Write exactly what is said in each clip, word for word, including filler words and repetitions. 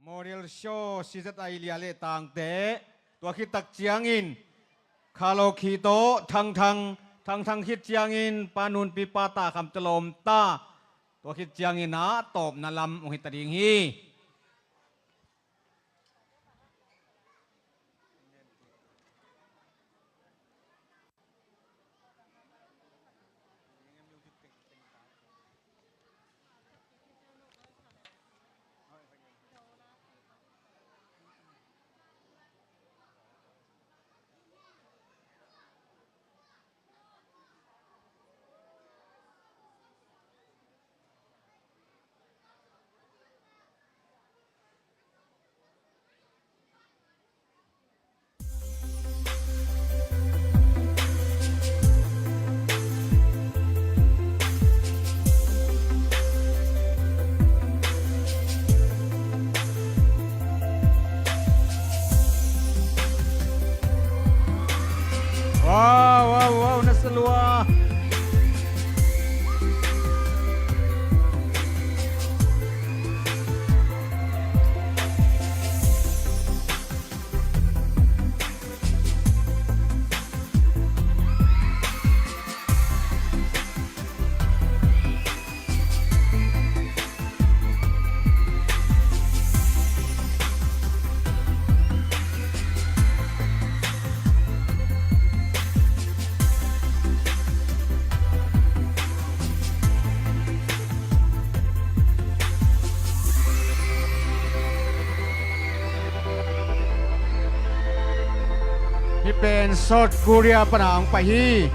Model Show, C Z I Lia le Tangte, tua khit tak ciangin Khalokhi tawh Thangthang, Thangthang khit ciangin Pa Nunpi, Pa Takham tawh lawmta, tua khit ciangin a tawpna lam hong hi ta ding hi. Wow, wow, wow, na sa lua. Hih pen South Korea pana hong pai hi.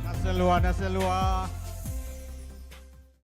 Na sa lua, na sa lua.